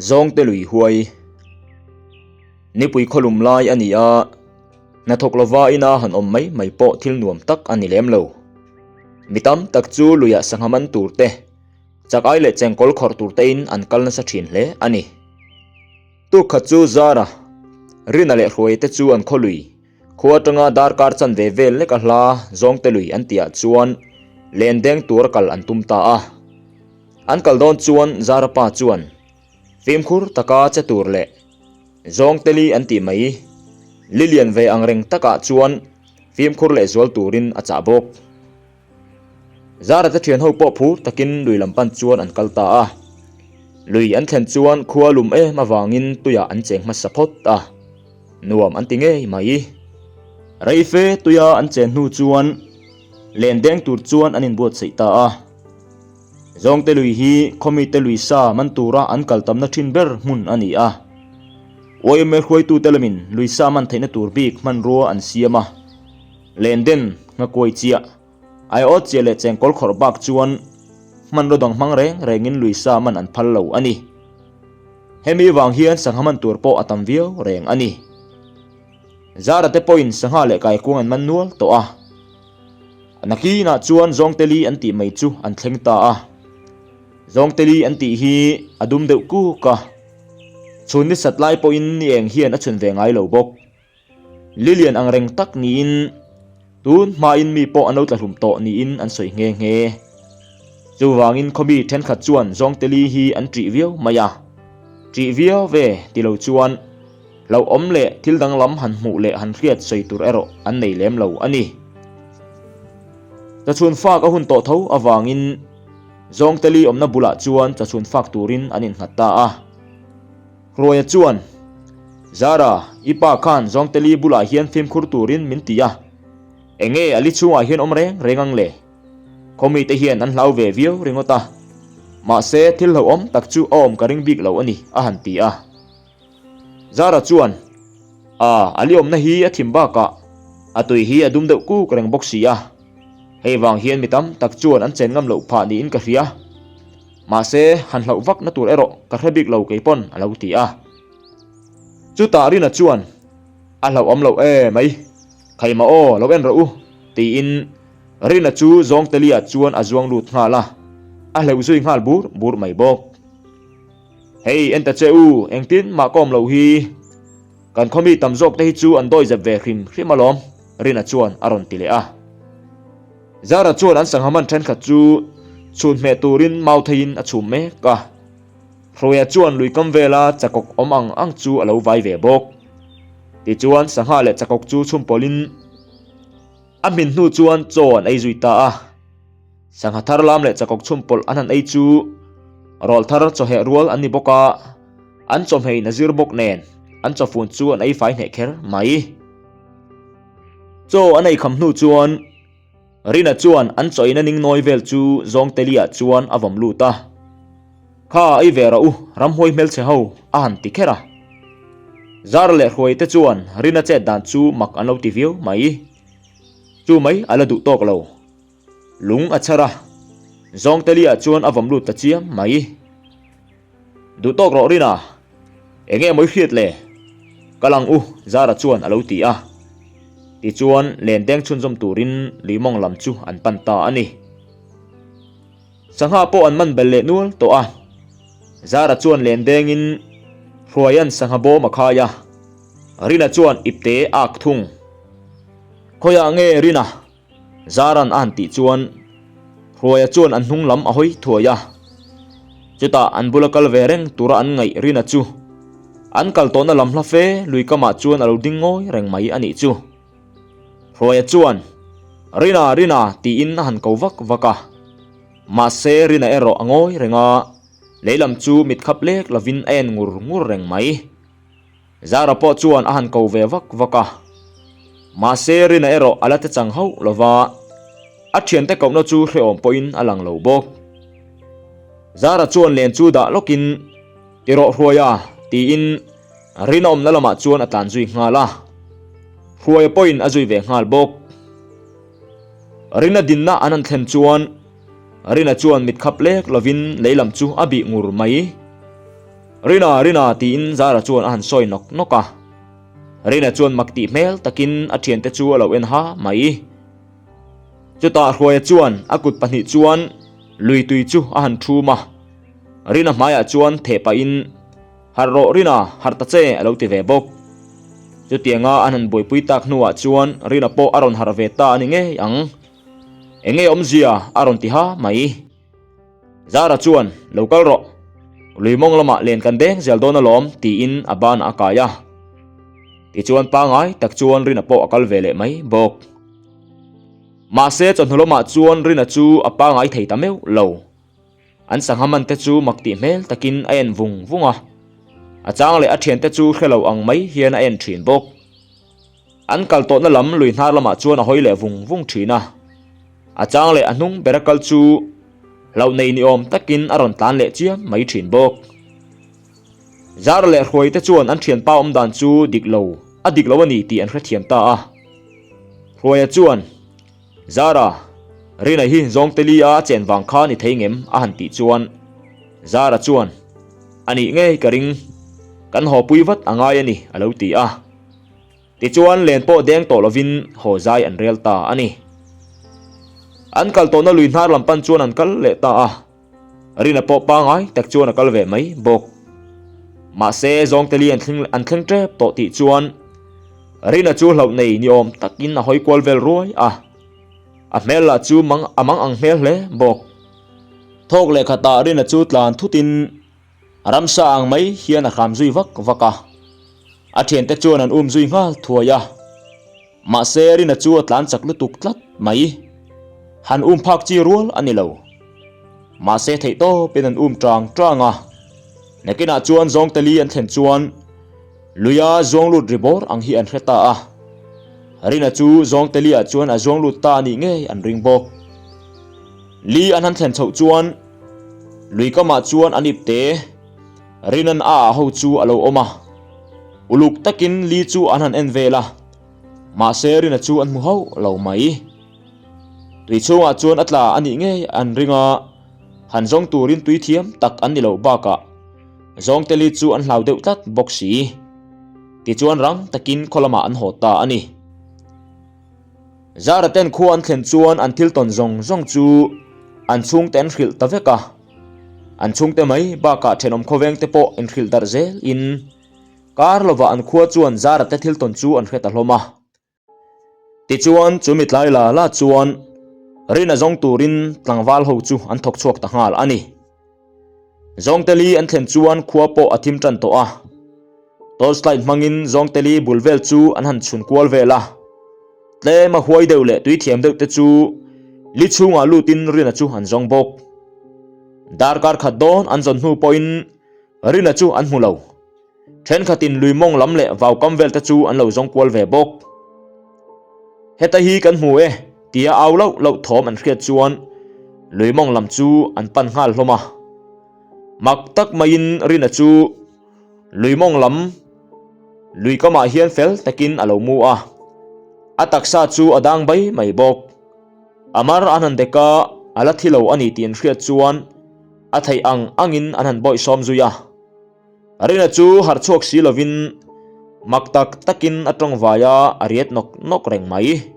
Zawngte lui huai. Nipui khawlum lai a ni a, hnathawk lova ina han awm mai mai pawh thil nuam tak a ni lem lo. Mi tam tak chu luiah sangha man tur te, chak ai leh chengkawl khawrh tur tein an kal nasa thin hle a ni. Tuk khat chu Zara, Rina leh Hruaia te chu an khaw lui, khua atanga darkar chanve vel lek a hla Zawngte lui an tihah chuan len deng tura kal an tum ta a. An kal dawn chuan Zara pa chuan fimkhur taka che tur leh Zawngte li an tih mai li lian ve ang reng takah chuan fimkhur leh zual turin a chah bawk. Zara te thian ho pawh phur takin lui lam pan chuan an kal ta a. Lui an thlen chuan khua lum em avangin tuiah an cheng hmasa phawt a, nuam an ti ngei mai. Reife tuia an chen hnu chuan len deng tur chuan an inbuatsaih ta a. Zawngte lui hi khawmite lui sa man tura an kal tamna thin ber hmun a ni a. Yma hruaitute lamin lui sa man theihna tur bik hmanrua an siam a. Lenden, nghakuai chiah, aiawt chiah leh chengkawl khawrh bak chuan hmanraw dang hmang reng rengin lui sa man an phal lo a ni. Hemi vang hian sangha man tur pawh a tam viau reng a ni. Zara te pawhin sangha leh kaikuang an man nual tawh a. Nakinah chuan Zawngteli an tih mai chu an thleng ta a. Zawngteli an tih hi a dum deuh kuk a. Chhun ni sat lai pawhin ni eng hian a chhun ve ngai lo bawk. Lilian ang reng tak niin tun hmain mi pawh an lo tla hlum tawh niin an sawi nghe nghe. Chuvangin khawmi thenkhat chuan Zawngteli hi an ṭih viau mai a. Ṭih viau ve ti lo chuan hlauhawm leh thil danglam han hmuh leh han hriat sawi tur erawh an nei lem lo a ni. Chachhun fak a hun tawh tho avangin Zawngteli awmna bulah chuan chachhun fak turin an innghat ta a. Hruaia chuan, Zara, i pa khan Zawngteli bulah hian fimkhur turin min ti a, enge a li chhungah hian awm reng reng ang le? Khawmite hian an hlau ve viau ringawt a, mahse thil hlauhawm tak chu a awm ka ring bik lo a ni, a han ti a. Zara chuan, A, a li awmna hi a thim bakah a tui hi a dum deuh kuk reng bawk si a, hei vang hian mi tam tak chuan an chen ngam loh phah niin ka hria. Mahse, han hlauh vak na tur erawh ka hre bik lo kei pawn a lo ti a. Chutah Rina chuan, A hlauhawm loh e mai, Khaima aw lo en rawh u, tiin Rina chu Zawngtelia chuan a zuang lut nghal a, a hleuh zui nghal bur bur mai bawk. Hei en ta che u, engtin mah ka awm loh hi. Kan khawmi tam zawk te hi chu an dawi zep ve hrim hrim alawm, Rina chuan a rawn ti leh a. Zara chuan an sangha man thenkhat chu chhun hmeh turin mau theiin a chhum mek a. Hruaia chuan lui kam vela chakawk awm ang ang chu a lo vai ve bawk. Tichuan sangha leh chakawk chu chhum pawlhin a hmin hnu chuan chaw an ei zui ta a. Sangha thar lam leh chakawk chhum pawlh an han ei chu rawl thar chawheh rual an ni bawk a, an chawhmeiin a zir bawk nen an chawfun chu an ei fai hneh kher mai. Chaw an ei kham hnu chuan Rina chuan an chawina ning nawi vel chu Zawngteliah chuan a vawm lut a. Kha ei ve rawh u, ramhuai hmelchhe ho a han ti kher a. Zara leh Hruaite chuan Rina chet dan chu mak an lo ti viau mai. Chu mai a la duh tawk lo. Lung a chhar a, Zawngteliah chuan a vawm lut ta chiam mai. Duh tawk rawh Rina, eng nge mawi hriat le? Kal ang u, Zara chuan a lo ti a. Tichuan, len deng chhunzawm turin Luimawng lam chu an pan ta a ni. Sangha pawh an man bel leh nual tawh a. Zara chuan len dengin Hruaia'n sangha bawm a khai a, Rina chuan ipte a ak thung. Khawiah nge Rina? Zaran a han tih chuan Hruaia chuan an hnung lam a hawi thuai a. Chutah an bula kal ve reng tura an ngaih Rina chu an kal tawhna lam hla fe lui kamah chuan a lo ding ngawi reng mai a nih chu. Hruaia chuan, Rina, Rina tiin a han ko vak vak a. Mahse Rina erawh a ngawi reng a, lei lam chu mit khap lek lovin a en ngur ngur reng mai. Zara pawh chuan a han ko ve vak vak a, mahse Rina erawh a la te chang hauh lo va, a thiante kohna chu hrehawm pawhin a lang lo bawk. Zara chuan len chu dah lawkin, Ti rawh Hruaia, tiin Rina awmna lamah chuan a tlan zui nghal a, Hruaia pawhin a zui ve nghal bawk. Rina dinna an han thlen chuan Rina chuan mit khap lek lovin lei lam chu a bih ngur mai. Rina, Rina tiin Zara chuan a han sawi nawk nawk a. Rina chuan mak tih hmel takin a thiante chu a lo en ha mai. Chutah Hruaia chuan a kut pahnih chuan lui tui chu a han thum a, Rina hmaiah chuan theh pahin, Harh rawh Rina, harh ta che a lo ti ve bawk. Chutianga an han buaipui tak hnuah chuan Rina pawh a rawn harh ve ta a ni ngei ang. Eng nge awmzia a rawn ti ha mai. Zara chuan, Lo kal rawh, lui mawng lamah len kan deng zel dawn alawm tiin a banah a kai a. Tichuan pangai tak chuan Rina pawh a kal ve leh mai bawk. Mahse chawhnu lamah chuan Rina chu a pangai thei ta meuh lo. An sangha man te chu mak tih hmel takin a en vung vung a. A chang leh a thiante chu hre lo ang mai hian a en thin bawk. An kal tawhna lam lui hnar lamah chuan a hawi leh vung vung thin a. A chang leh a hnung bera kal chu hlauh nei ni awm takin a rawn tlan leh chiam mai thin bawk. Zar leh Hruai te chuan an thianpa awm dan chu dik lo, a dik lo a ni tih an hrethiam ta a. Hruaia chuan, Zara, Rina hi Zawngteli a chen vang kha ni thei ngem? a han tih chuan Zara chuan, A nih ngei ka ring, kan haw pui vat a ngai a ni, a lo ti a. Tichuan len pawh deng tawh lovin haw zai an rel ta a ni. An kal tawhna lui hnar lam pan chuan an kal leh ta a. Rina pawh pangai tak chuan a kal ve mai bawk. Mahse Zawngteli an thleng an thleng tep tawh tih chuan Rina chu hlauh nei ni awm takin a hawi kual vel ruai a. A hmel lah chu mang a mang ang hmel hle bawk. Thawk leh khatah Rina chu tlan thutin Ramsa ang mai hian a hram zui vak vak a, a thiante chuan an um zui nghal thuai a. Mahse Rina chu a tlan chak lutuk tlat mai. Han um phak chi rual a ni lo. Mahse theih tawpin an um tang tang a. Nakinah chuan Zawngteli an thlen chuan luia zuang lut ri bawr ang hi an hre ta a. Rina chu Zawngteli-ah chuan a zuang lut ta a nih ngei an ring bawk. Li an han thlen chhoh chuan Lui kamah chuan an ipte Rinan a ah ho chu a lo awm a, uluk takin li chu an han en vel a, mahse Rina chu an hmu hauh lo mai. Tui chhungah chuan a tla a nih ngei an ring a, han zawng turin tui thiam tak an ni loh bakah zawngte li chu an hlau deuh tlat bawk si. Tichuan rang takin khaw lamah an haw ta a ni. Zara ten khua an thlen chuan an thil tawn zawng zawng chu an chhungte an hrilh ta vek a, an chhungte mai bakah thenawm khawveng te pawh inhrilh darh zel in kar lovah an khua chuan Zara te thil tawn chu an hre ta hlawm a. Tichuan chu mitlai la la chuan Rina zawng turin tlangval ho chu an thawk chhuak ta nghal a ni. Zawngteli an thlen chuan khua pawh a thim tan tawh a, torchlight hmangin Zawngteli bul vel chu an han chhun kual vel a, tlem a huai deuh leh tui thiam deuh te chu li chhungah lutin Rina chu an zawng bawk. Darkar khat dawn an zawn hnu pawhin Rina chu an hmu lo. Thenkhatin lui mawng lam leh vau kam vel te chu an lo zawng kual ve bawk. Heta hi kan hmu e, tia au loh loh thawm an hriat chuan lui mawng lam chu an pan nghal hlawm a. Mak tak maiin Rina chu lui mawng lam lui kamah hian fel takin a lo mu a, a taksa chu a dang bai mai bawk. A mar an han dek a, a la thi lo a ni tih an hriat chuan a theih ang angin an han bawihsawm zui a. Rina chu harh chhuak si lovin mak tak takin a tawng vai a, a riat nawk nawk reng mai.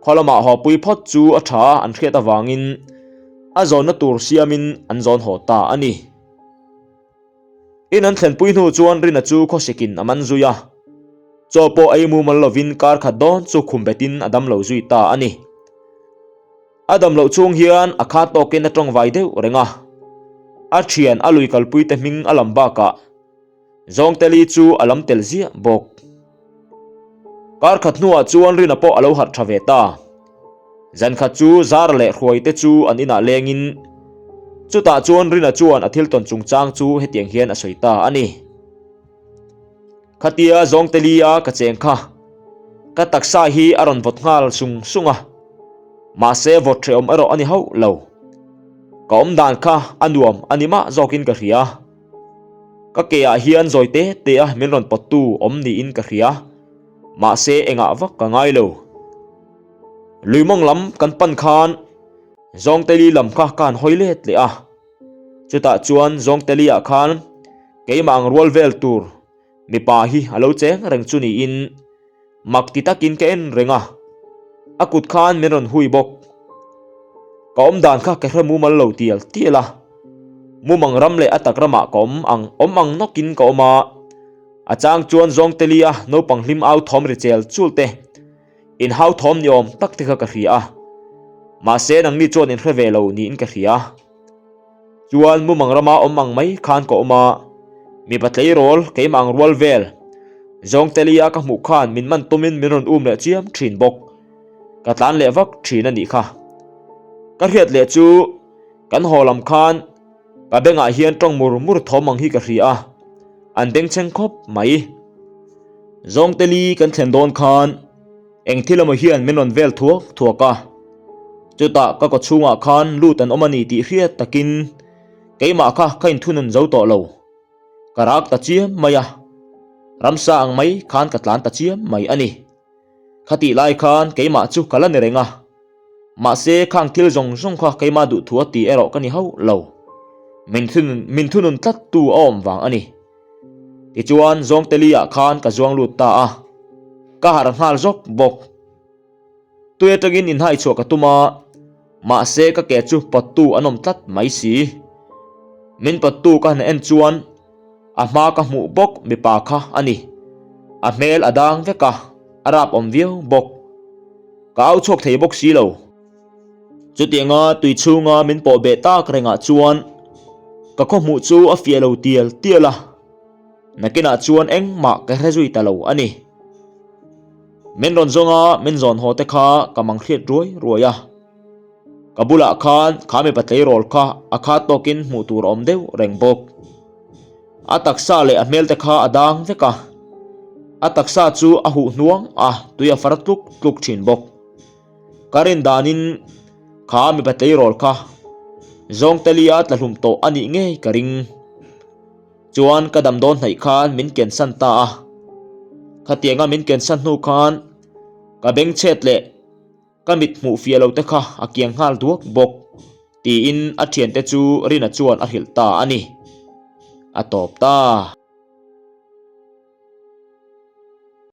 Khaw lamah hawpui phawt chu a tha an hriat avangin a zawnna tur siamin an zawn haw ta a ni. In an thlenpui hnu chuan Rina chu khawsikin a man zui a, chaw pawh ei mumal lovin kar khat dawn chu khum betin a damlo zui ta a ni. A dam loh chhung hian a khat tawkin a tawng vai deuh reng a, a thian a lui kalpuite hming a lam bakah Zawngteli chu a lam tel ziah bawk. Kar khat hnuah chuan Rina pawh a lo harh tha ve ta. Zan khat chu Zara leh Hruaite chu an inah lengin chutah chuan Rina chuan a thil tawn chungchang chu hetiang hian a sawi ta a ni. Khatia Zawngteli-a ka cheng kha ka taksa hi a rawn vawt nghal sung sung a, mahse vawt hrehawm erawh a ni hauh lo. Ka awm dan kha a nuam a ni mah zawkin ka hria. Ka ke ah hian zawi te te a min rawn pawttu awm niin ka hria, mahse engah vak ka ngai lo. Lui mawng lam kan pan khan Zawngteli lam kha ka han hawi let leh a, chutah chuan Zawngteli-ah khan. Keimah ang rual vel tur mipa hi a lo cheng reng chu niin mak ti takin ka en reng a, a kut khan min rawn hui bawk. Ka awm dan kha ka hre mumal lo tial tial a, mumang ram leh a tak ramah ka awm ang awm ang nawkin ka awm a, a chang chuan Zawngteli a naupang hlim au thawm ri chel chul te, inhau thawm ni awm tak te kha ka hria a, mahse nangni chuan in hre ve lo niin ka hria. Chuan mumang rama awm ang mai khan ka awm a, mipa tleirawl keimah ang rual vel Zawngtelia ka hmuh khan min man tumin min rawn um leh chiam thin bawk. Ka tlan leh vak thin a nih kha. Ka hriat leh chu kan haw lam khan ka bengah hian tawng mur mur thawm ang hi ka hria a, an bengchheng khawp mai. Zawngteli kan thlen dawn khan Eng thil emaw hian min rawn vel thuak thuak a, chutah ka kaw chhungah khan lut an awm a ni tih hriat takin keimah kha ka inthunun zo tawh lo. Ka rak ta chiam mai a, ramsa ang mai khan ka tlan ta chiam mai a ni. Khatih lai khan keimah chu ka la ni reng a, mahse khang thil zawng zawng kha keimah duhthu a ti erawh ka ni hauh lo. Min thunun min thunun tlattu a awm vang a ni. Tichuan Zawngteli ah khan ka zuang lut ta a, ka harh nghal zawk bawk. Tui atangin inhaichhuah ka tum a, mahse ka ke chu pawttu an awm tlat mai si. Min pawttu ka han en chuan a hma ka hmuh bawk mipa kha a ni. A hmel a dang vek a, a rap awm viau bawk. Ka au chhuak thei bawk si lo. Chutianga tui chhunga min pawh beh tak rengah chuan ka khaw hmuh chu a fiah lo tial tial a, nakinah chuan engmah ka hre zui ta lo a ni. Min rawn zawnga min zawn haw te kha ka mang hriat ruai ruai a, ka bulah khan kha mipa tleirawl kha a khat tawkin hmuh tur a awm deuh reng bawk. A taksa leh a hmel te kha a dang vek a, a taksa chu a huh hnuang a, tui a far tluk tluk thin bawk. Ka rin danin kha mipa tleirawl kha Zawngteli a tla hlum tawh a nih ngei ka ring. Chuan ka dam dawn hnaih khan min kensan ta a. Khatianga min kensan hnu khan ka beng chhet leh ka mit hmuh fiah lo te kha a kiang nghal duak bawk tiin a thiante chu Rina chuan a hrilh ta a ni. A tawp ta.